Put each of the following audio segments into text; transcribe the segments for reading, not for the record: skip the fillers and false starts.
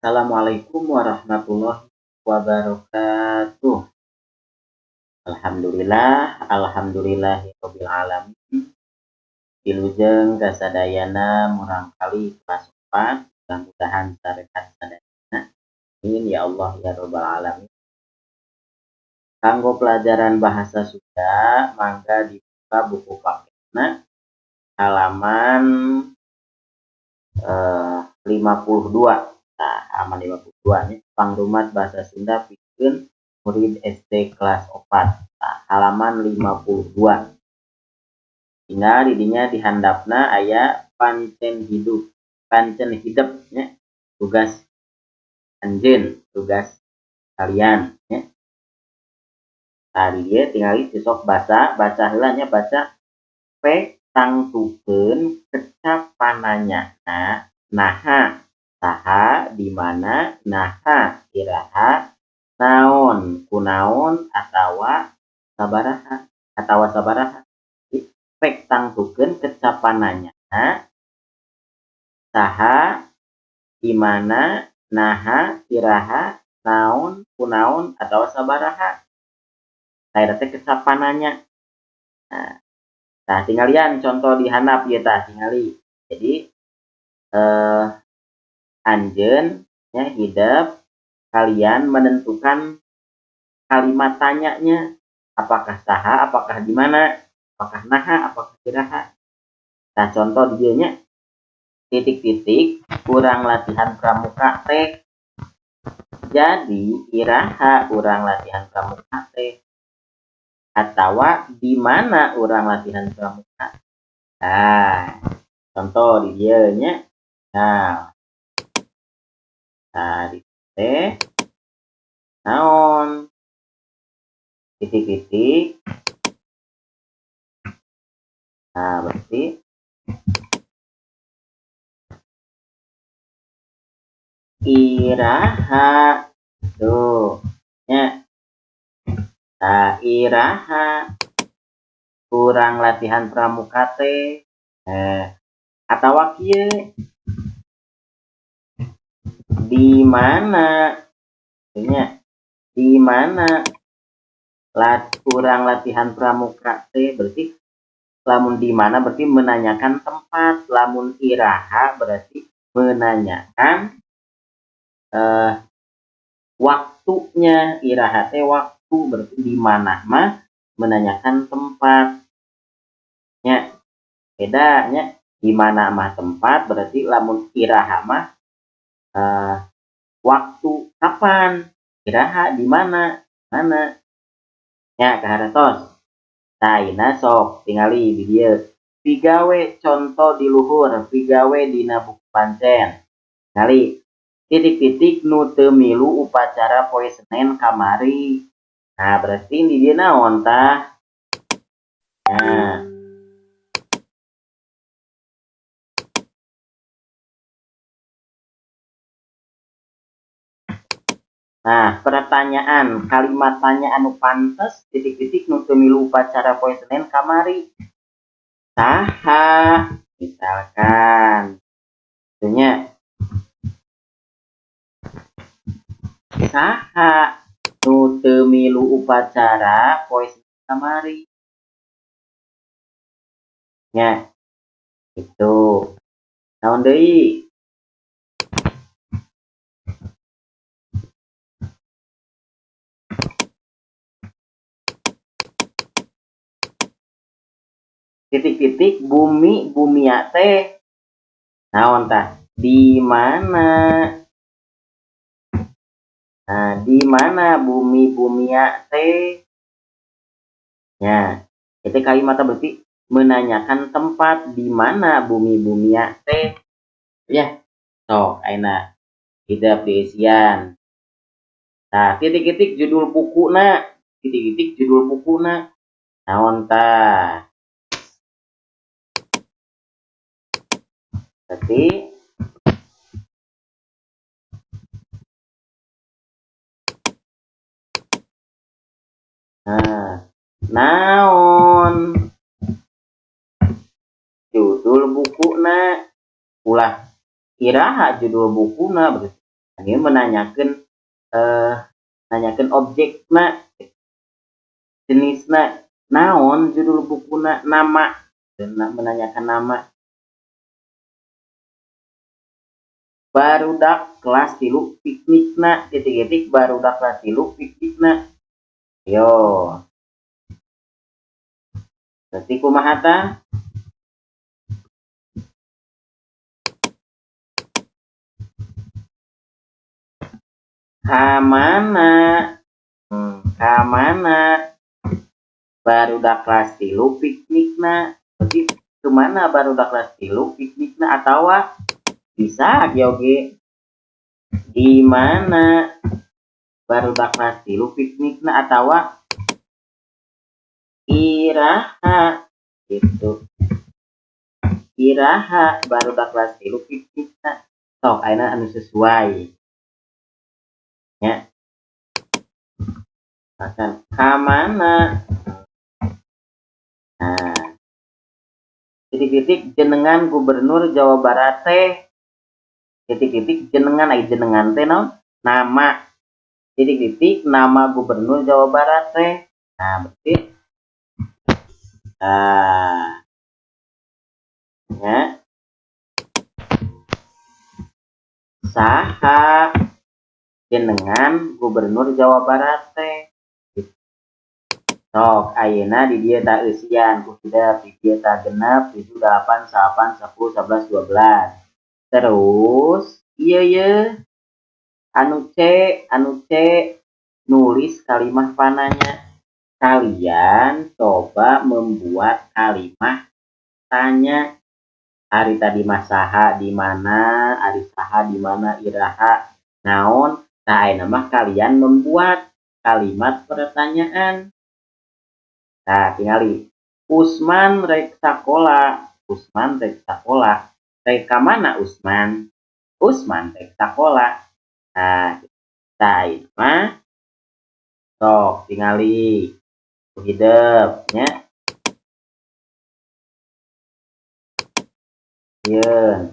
Assalamualaikum warahmatullahi wabarakatuh. Alhamdulillah, alhamdulillahirabbil alamin. Wilujeng kasadayana murangkalih kelas 4, mudah-mudahan sarehat sadayana. Amin ya Allah ya rabbal alamin. Kanggo pelajaran bahasa Sunda, mangga dibuka buku paketna halaman 52. Nah, halaman 52 nya pangrumat bahasa Sunda pikeun murid SD kelas 4. Nah, halaman 52. Tinggal didinya dihandapna aya pancen hidup, pancen hidep nya, tugas anjeun, tugas kalian nya. Nah, di dieu tingali sok baca, baca heula nya, baca P tangtukeun kecap pananyana naha, saha, di mana, naha, iraha, naon, kunaon, atawa sabaraha, atawa sabaraha. Pek tangtukeun kecap pananyana saha, di mana, naha, iraha, naon, kunaon, atawa sabaraha. Nah, eta teh kecap pananya. Nah, tinggalian contoh di handap ieu tah tingali. Jadi anjeun nya hidep kalian menentukan kalimat tanyanya, apakah saha, apakah di mana, apakah naha, apakah iraha. Nah, contoh di dieu nya titik-titik kurang latihan pramuka teh. Jadi iraha urang latihan pramuka teh, atawa di mana urang latihan pramuka. Nah, contoh di dieu nya. Nah, nah di teh naon titik-titik. Nah, berarti iraha tuh nya. Nah, iraha kurang latihan pramuka teh. Atawa kieu di mana nya, di mana kurang latihan pramuka teh, berarti lamun di mana berarti menanyakan tempat, lamun iraha berarti menanyakan waktunya. Iraha teh waktu, berarti di mana mah menanyakan tempat nya, beda nya. Di mana mah tempat, berarti lamun iraha mah waktu kapan, iraha di mana, mana nya kahartos. Nah, ayeuna sok tingali di dieu pigawe contoh di luhur, pigawe dina buku pancen. Tingali titik-titik nu teu milu upacara poe Senen kamari. Nah, berarti di dieu naon tah? Nah, nah, pertanyaan, kalimat tanya anu pantes titik-titik nu teu milu upacara poe Senen kamari. Saha misalkan. Nya saha nu teu milu upacara poe Senen kamari. Nya itu. Naon deui? Titik-titik bumi bumia teh naon tah? Di mana? Nah, di mana bumi bumia teh? Ya, itu kalimat berarti menanyakan tempat, di mana bumi bumia teh. Ya, sok ayeuna hidep diisian. Nah, titik-titik judul bukuna, titik-titik judul bukuna naon tah? Berarti nah, naon judul bukuna, ulah iraha judul bukuna berarti. Ini menanyakan nanyakan objekna, jenisna, naon judul bukuna, nama, menanyakan nama. Barudak kelas 3 piknikna titik-titik barudak kelas 3 piknikna. Yo. Berarti kumaha tah? Kamana? Kamana barudak kelas 3 piknikna? Berarti kemana barudak kelas 3 piknikna atawa bisa oge di mana barudak kelas 3 piknikna atawa iraha gitu. Iraha barudak kelas 3 piknikna. Sok ayeuna anu sesuai. Ya. Akan kamana? Nah, titik-titik jenengan gubernur Jawa Barat teh titik-titik jenengan ai jenengan teh naon? Nama. Titik-titik nama gubernur Jawa Barat teh. Nah, berarti nah, ya. Saha jenengan gubernur Jawa Barat teh. Sok ayeuna di dieu ta eusian ku hidep di dieu ta 6, 7, 8, 9, 10, 11, 12. Terus ieu ye anu C nulis kalimah pananya. Kalian coba membuat kalimah tanya. Ari tadi mah saha di mana, ari saha di mana, iraha naon. Nah, ayeuna mah kalian membuat kalimat pertanyaan. Nah, tingali Usman rek sakola, Usman rek sakola. Rek ka mana Usman? Usman rek sakola. Nah, ayeuna mah sok tingali hidep nya. Yeun.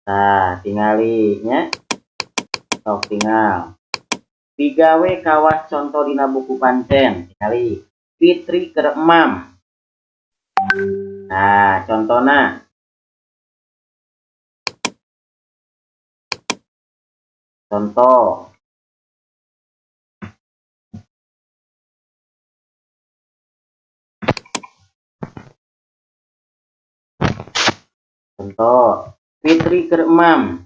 Nah, tingali nya. Sok tinggal. Pigawe kawas conto dina buku pancen. Tingali Fitri keur emam. Nah, contona. Contoh. Contoh Fitri keur emam.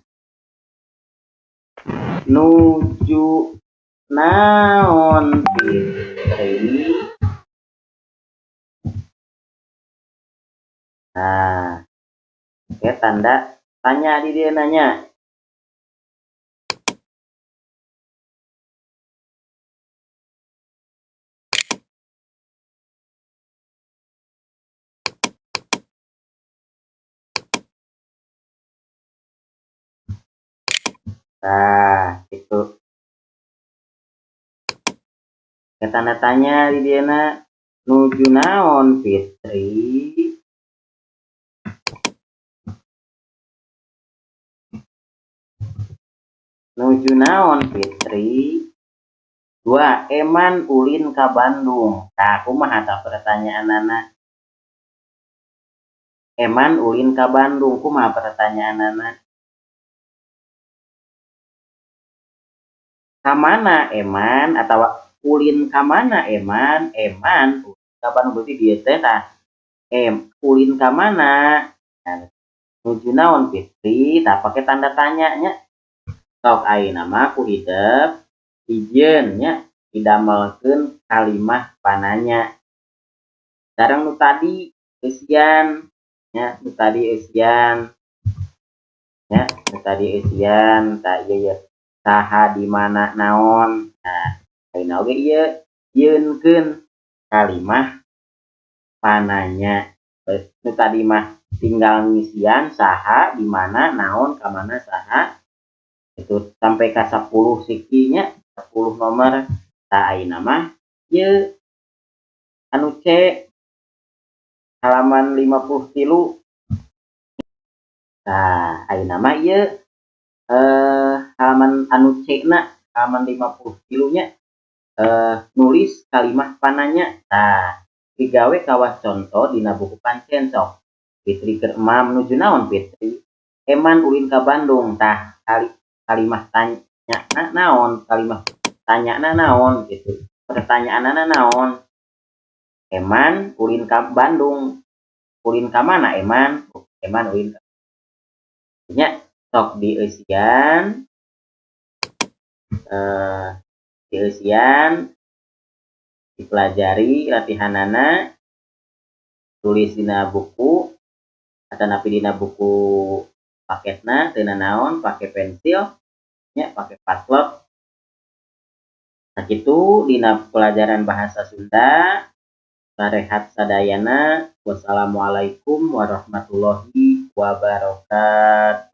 Nuju naon Fitri? Nah, oke, tanda tanya di dia nanya. Nah, itu. Oke, tanda tanya di dia na. Nuju naon Fitri? Nuju naon Fitri? 2, Eman ulin ka Bandung. Nah, kumaha tah pertanyaanana? Eman ulin ka Bandung, kumaha pertanyaanana? Kamana Eman atau ulin kamana Eman? Eman ulin ka Bandung berarti dia teh tah. Ulin kamana? Nah, nuju naon Fitri? Tah pake tanda tanyanya. Sok ayeuna mah ku hidep ijeun nya didamelkeun kalimah pananya. Sareng nu tadi eusian nya, nu tadi eusian nya, nu tadi eusian tah ieu ye. Saha di mana naon. Nah, ayeuna oge ieu yeunkeun kalimah pananya. Nu tadi mah tinggal ngisian saha di mana naon ka mana saha. Itu sampai ka 10 sikinya, 10 nomor. Tah ayeuna mah ieu anu C halaman 53. Tah, ayeuna mah ieu halaman anu C na, halaman 53 nya, nulis kalimah pananya. Tah, digawe kawas conto dina buku pancen sok. Fitri keur emam nuju naon Fitri? Eman ulin ka Bandung. Tah, kalimah tanya naon, kalimah tanyana naon gitu. Pertanyaanana naon? Eman ulin ka Bandung. Ulin ka mana Eman? Eman ulin ka nya sok dieusian, dieusian, dipelajari latihanana, tulis dina buku atanapi dina buku paketna teu nanaon, pake pensil nya, pake paslot. Sakitu dina pelajaran bahasa Sunda. Sarehat sadayana. Wassalamualaikum warahmatullahi wabarakatuh.